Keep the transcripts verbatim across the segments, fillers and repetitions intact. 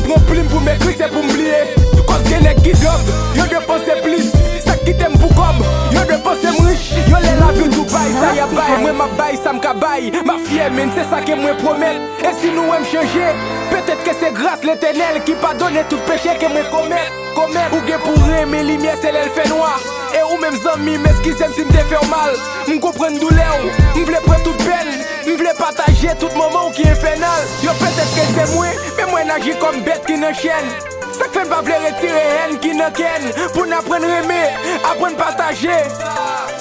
Pran plim pou m ekri, se pou m bliye. Kòs gen nèg ki dòb, yo depanse plis. Sa k kite m pou kòb, yo depanse m rich. Yo lè lavi w tou bay, sa y ap bay. Mwen m ap bay sa m ka bay. M ap fyè, men se sa ke mwen pwomèt. E si nou wè m chanje, petèt ke se gras Letènèl ki padone tout peche ke mwen komèt. Komèt, ou gen pou renmen limyè, se lè l fè nwa. E ou menm zanmi m, eskize m si m te fè w mal. M konprann doulè w, m vle pran tout pèn. M vle pataje tout moman w ki enfènal. Yo petèt ke se mwen, men mwen aji kòm bèt ki nan chèn. Sa k fè n pa vle retire hèn ki nan kè n. Pou n aprann renmen, aprann pataje.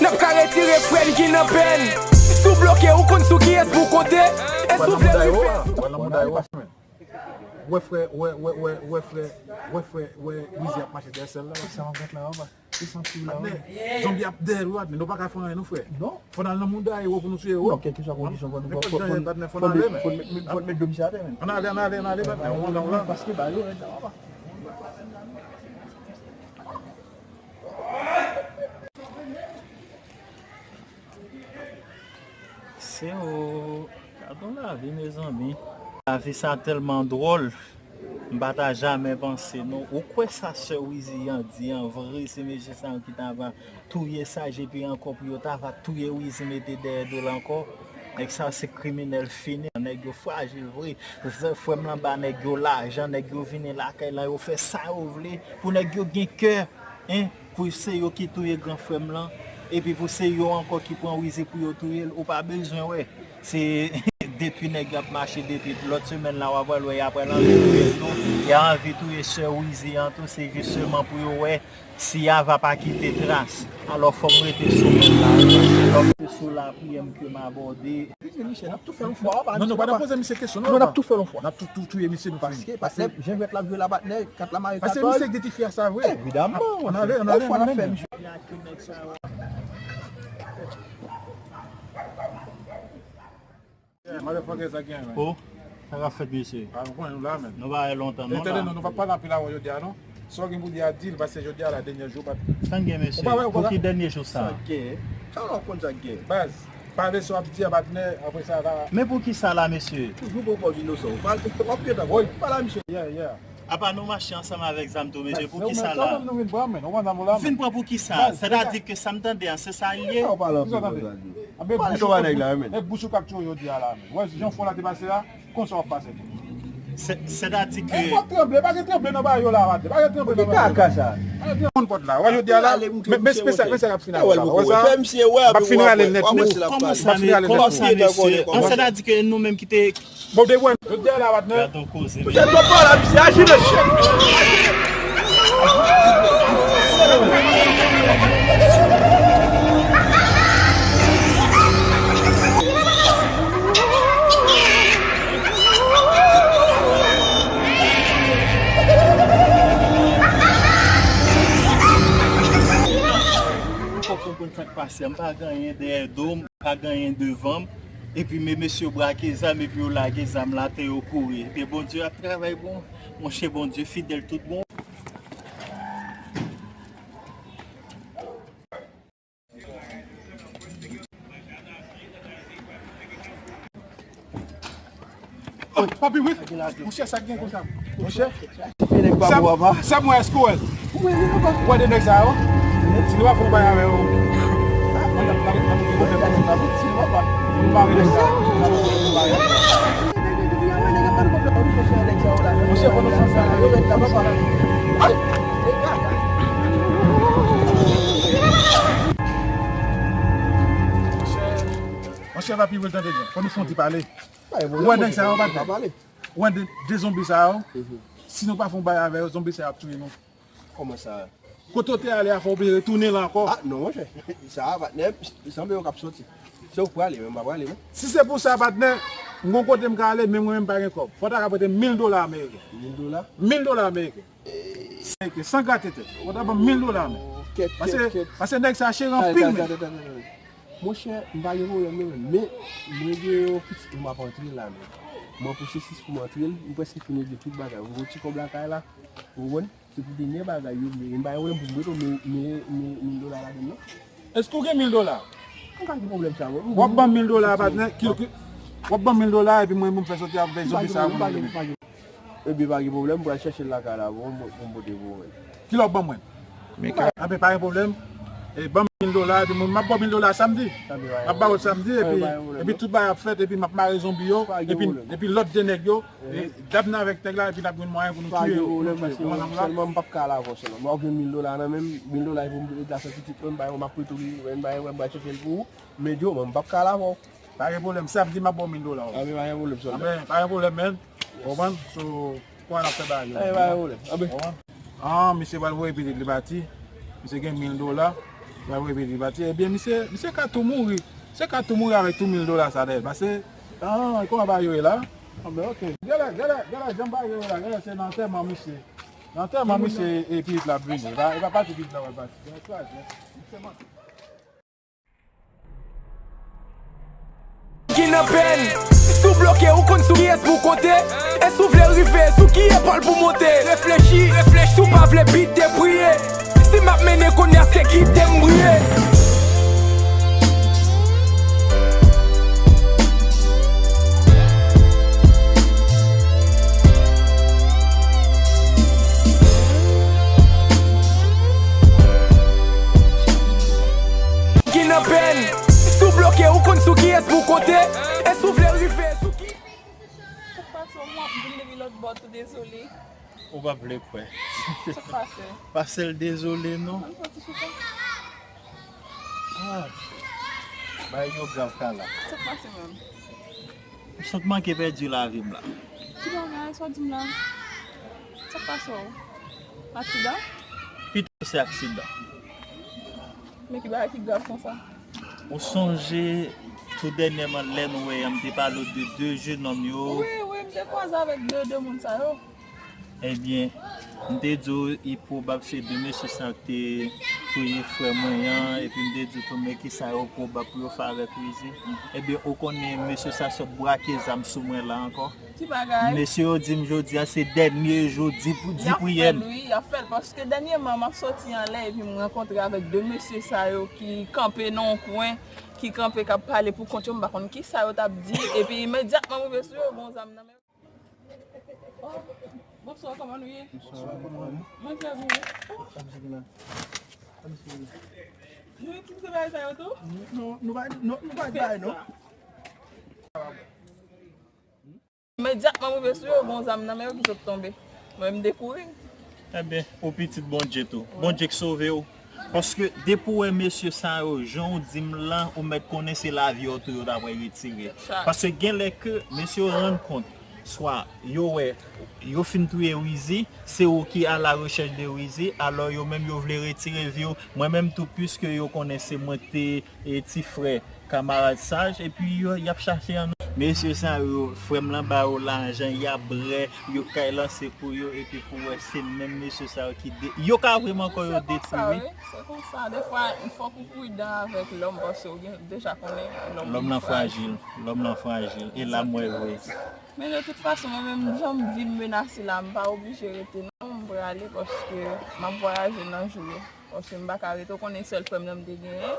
N ap ka retire frè n ki nan pèn. Si w bloke, ou konn sou kiyès pou w konte. E si w vle rive. Wè frè, wè, wè, wè, wè frè, wè frè, wè Wizi ap mache dèyè sèl la. Sa w ap gad la, papa? Ki santi w la, patnè, wi. Zonbi ap dèyè l, wi, patnè. Nou pa ka fè anyen, non, frè. Non. Fò n al nan mouda ewo pou nou tiye ewo. Non, kèlkeswa kondisyon, fò nou, fò, fò, fò, fò, fò, fò met, fò met do misye atè, men. Ann ale, ann ale, ann ale, patnè. Ou andan w la. Paske ba yo rèd la, papa. Se o, gad on lavi, mezanmi. Lavi sa tèlman dwòl. M pa ta jamè panse, non. Ou kwè sa sè Wizi an di an vre, se mesye sa yo ki ta va touye Saj epi ankò pou yo ta va touye Wizi mete dèyè do l ankò? Nèg sa yo se kriminèl fini. Nèg yo frajil vre. Frè m lan ba nèg yo lajan, nèg yo vini lakay lan, yo fè sa yo vle. Pou nèg yo gen kè, en, pou se yo ki touye gran frè m lan, epi pou se yo ankò ki pran Wizi pou yo touye l, ou pa bezwen wè. Se depi nèg yo ap mache depi lòt semèn la, w ap wè, y ap wè l anvi touye l tou. Y a anvi touye sè Wizi an tou, se jis sèlman pou yo wè si Ava pa kite tras. Alò, fò m rete sou mwen la. Fò m rete sou lapriyè m ke m abòde. Misye, n ap tou fè yon fwa, pa. Non, non, pa nan poze misye kesyon, non, papa. Non, n ap tou fè yon fwa. N ap tou, tou touye misye, nou fini. Paske, paske, jan jwèt la ap jwe la, patnè, kat la mare katòz. Paske misye k de ti fi a sa vre. Evidaman. Ann ale, ann ale, ann ale. Motherfucker, sa gen, man. Oh, sa k ap fèt, mesye? Ah, nou konnen nou la, men. Nou pa wè lontan, non, la. Tande, nou, nou pa pale anpil avan jodi a, non. Sa w gen pou di a, di l, paske jodi a la, dènye jou, pa. Sa n gen, mesye? Pou ki dènye jou sa? Sa gen. Sa w konn sa gen. Baz, pale sa w ap di a, patnè, apre sa, la. Men pou ki sa la, mesye? Toujou gon pòz inosan. W ap gen tan, pale a misye. Yeah, yeah. Apa nou mache ansanm avèk zam tou, mesye, pou ki sa la? Vin pran pou ki sa? Sètadi ke sa m tande an, se sa l ye? Sa w pale anpil konsa di? Pale konsa nèg la, men. Nèg bouch ou k ap tchwe jodi a la, men. Wè, jan fon la te pase a, konsa w ap pase tou. Sètadi ke. E, pa tranble, pa gen tranble nan bagay yo la, pa gen tranble nan bagay yo la. Ki kaka sa? Moun pòt la, wè jodi a la, men, men, men sa, men sa k ap fini avè l la, wè sa? M ap fini rale l nèt, wi. Kòman sa, men, kòman sa, mesye? An, sètadi ke nou menm ki te Bon, de wè, jodi a la, patnè. Gad on koze, men. Misye twò pale a misye, aji mesye. Fòk nou konn sa k pase, m pa gen anyen dèyè do m. Pa gen anyen devan m. Epi men mesye yo brake zam, epi yo lage zam la atè, yo kouri. Ebyen, Bondye ap travay pou w. Monchè, Bondye fidèl tout bon. Oh, papi, wi. Monchè, sa k gen konsa? Monchè, sa, sa mwen, èske w wè l? Ou wè de nèg sa yo? Si nou pa fè yon bagay avè yo, nou pa rele sa. Monchè, fò nou fè sa. Monchè, monchè, papi, wi, tande byen. Fò nou fè yon ti pale. Ou wè nèg sa yo, patnè? Ou wè de, de zonbi sa yo? Si nou pa fè yon bagay avè yo, zonbi sa yo ap touye nou. Kòman sa? Kote w te ale a, fò w oblije retounen la ankò. Ah, non, monchè. Sa, patnè, sanble yo k ap soti. Se ou k prale, men m pa prale, non. Si se pou sa, patnè, m gon kote m ka ale, men mwen menm m pa gen kòb. Fò w ta ka prete mil dola ameriken. Mil dola? Mil dola ameriken. San grate tèt. Ou ta ban m mil dola, men. Paske, paske nèg sa cheri anpil, men. Monchè, m pa gen pwoblèm, non, men mwen gen yon pitit pou m ap antre la, men. Mwen pwosesis pou m antre l, m prèske fin regle tout bagay. Mwen gen yon ti kòb lakay la, ou konprann? Se pou dènye bagay yo vle. M pa gen pwoblèm pou m prete w, men, men, men mil dola ladann, non. Èske w gen mil dola? M pa gen pwoblèm sa, mwen. W ap ban m mil dola, patnè, ki, ki, w ap ban m mil dola, epi mwen, mwen fè soti avèk zonbi sa pou nou. Epi pa gen pwoblèm, m pral chèche l lakay la pou m, pou m pote pou ou menm. Kilè w ap ban mwen? Anben, pa gen pwoblèm. E, ban m mil dola, epi mwen, m ap ba w mil dola samdi. M ap ba w samdi, epi, epi tout bagay ap fèt, epi m ap mare zonbi yo, epi, epi lòt de nèg yo, e, Dabney avèk nèg la, epi n ap jwenn mwayen pou nou touye yo. Sèlman m p ap ka al avè w sèlman. Mwen gen mil dola nan men m, mil dola pou m ret la fè pitit mwen, m pral prete w li, m pral chèche l pou ou. Men Djo, mwen, m p ap ka al avè w. Pa gen pwoblèm, samdi m ap ba w mil dola. Anben, pa gen pwoblèm, sòlda. Anben, pa gen pwoblèm, men. Ou konprann? So, kòman n ap fè bagay yo? Anben, pa gen pwoblèm. Anben. Ou konprann? Ah, misye pral voye pitit li pati. Misye gen mil dola. Pral voye pitit li pati. Ebyen, misye, misye ka tou mouri. Misye ka tou mouri avèk tou mil dola sa dèyè l. Paske, ah, kòman bagay yo ye la? Anben, ok. Genlè, genlè, genlè, jan bagay yo ye la. Genlè, se nan antèman misye. Nan antèman misye, e pitit la ap vini. E pa, e pa pati pitit la pral pati. Genlè, misye manke. Ki nan pèn, si w bloke, ou konn sou kiyès pou w konte. E si w vle rive, sou ki epòl pou w monte. Reflechi, reflechi, si w pa vle bite, priye. Si m ap mennen kounye a, se kite m briye. Ki nan pèn, si w bloke, ou konn sou kiyès pou w konte. E si w vle rive, sou ki. Sa k pase w, m ap vin depi lòt bò tou, dezole. Ou pa vle kwè. Sa k pase? Pase l dezole, non. Ann soti chita. Ah. Bagay yo grav ka la. Sa k pase menm? M sot manke pèdi lavi m la. Ki bagay sa w di m la? Sa k pase w? Aksidan? Pito se aksidan. Men ki bagay ki grav konsa? Ou sonje tou dènyèman lè nou wè an, m te pale w de de jenòm yo? Wi, wi, m te kwaze avèk de, de moun sa yo. Ebyen, m te di w, li pwobab se de mesye sa yo ki te touye frè mwen an, epi m te di w tou, men kisa yo pwobab pou yo fè avèk Wizi. Ebyen, ou konnen mesye sa sot brake zam sou mwen la ankò. Ki bagay? Mesye yo di m jodi a se dènye jou, di pou, di priyè m. Y ap fè l, wi, y ap fè l, paske dènyèman m ap soti anlè epi m rankontre avèk de mesye sa yo ki kanpe nan yon kwen, ki kanpe k ap pale pou kont yo, m pa konn kisa yo t ap di, epi imedyatman m rive sou yo, gon zam nan men. Oh, bonswa, kòman nou ye? Bonswa, kòman nou ye? Manje a byen. Sa misye gen la? Sa misye gen la? Nou itilize bagay sa yo tou? Non, nou pa, non, nou pa bay, non. Imedyatman m rive sou yo, gon zam nan men yo ki sot tonbe. Mwen, m dekouri. Ebyen, ou pitit Bondye tou. Wi. Bondye k sove w. Paske depi w wè mesye sa yo, jan w di m lan, ou mèt konnen se lavi w tou yo ta pral retire. Paske gen lè ke mesye yo rann kont, swa yo wè, yo fin touye Wizi, se ou ki a la rechèch de Wizi, alò yo menm yo vle retire vi w. Mwen menm tou, piske yo konnen se mwen ki te, e, ti frè kamarad Saj, epi yo, y ap chache ann. Mesye sa yo, frè m lan ba yo lajan, y ap brè, yo kay lanse pou yo, epi pou wè se menm mesye sa yo ki de-, yo ka vre m ankò yo detwi, wi. Se konsa, defwa, fòk ou pridan avèk lòm, paske ou gen, deja konnen lòm frajil. Lòm lan frajil, e la m wè vre. Men de tout fason, mwen menm, jan vi m menase la, m pa oblije rete, non, m prale, paske m ap vwayaje nan jou yo. Paske m pa ka rete, ou konnen sèl frè m nan m te genyen,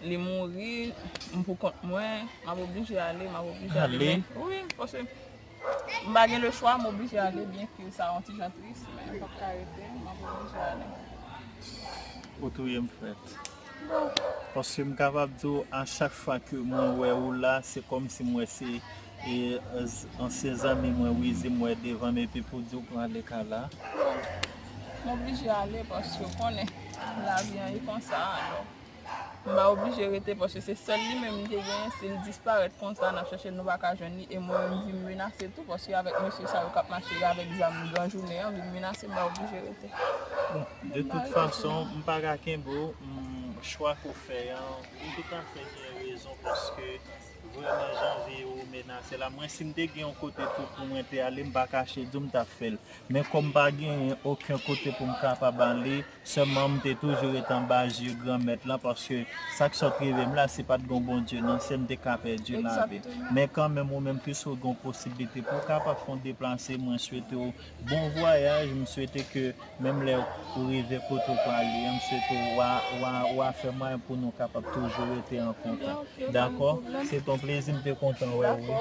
li mouri, m pou kont mwen, m ap oblije ale, m ap oblije ale. Men, wi, paske m pa gen le chwa, m oblije ale, byenke sa yon ti jan tris, men m p ap ka rete, m ap oblije ale. Ou touye m frèt. Paske m kapab di w, a chak fwa ke mwen wè ou la, se kòmsi m wè se, e, z-, ansyen zanmi mwen, Wizi, m wè devan m, epi pou di w prale ka la. M oblije ale paske w konnen lavi an e konsa, alò. M pa oblije rete paske se sèl li menm m te genyen, si l disparèt konsa, n ap chèche l, nou pa ka jwenn li, e mwen menm vi m menase tou, paske avèk mesye sa yo k ap mache avèk zam gran jounen an, vi m menase, m pa oblije rete. Bon, de tout fason, m pa ka kenbe w, m, chwa ke w fè an, ou toutafè gen rezon, paske vrèman jan vi ou menase la. Mwen, si m te gen yon kote tou pou mwen te ale, m pa kache di w m t ap fè l. Men kòm m pa genyen okenn kote pou m kapab ale, sèlman m te toujou ret anba zye Granmèt lan, paske sa k sot rive m la, si pa t gen yon Bondye nan syèl, m te ka pèdi lavi. Men kanmenm, ou menm, piske w gen yon posiblite pou w kapab fè yon deplase, mwen swete w bon vwayaj, m swete ke menm lè ou rive kote w prale an, m swete w a, w a, w a fè mwayen pou nou kapab toujou rete an kontak. Dakò? Se t on plezi, m te kontan wè w, wi.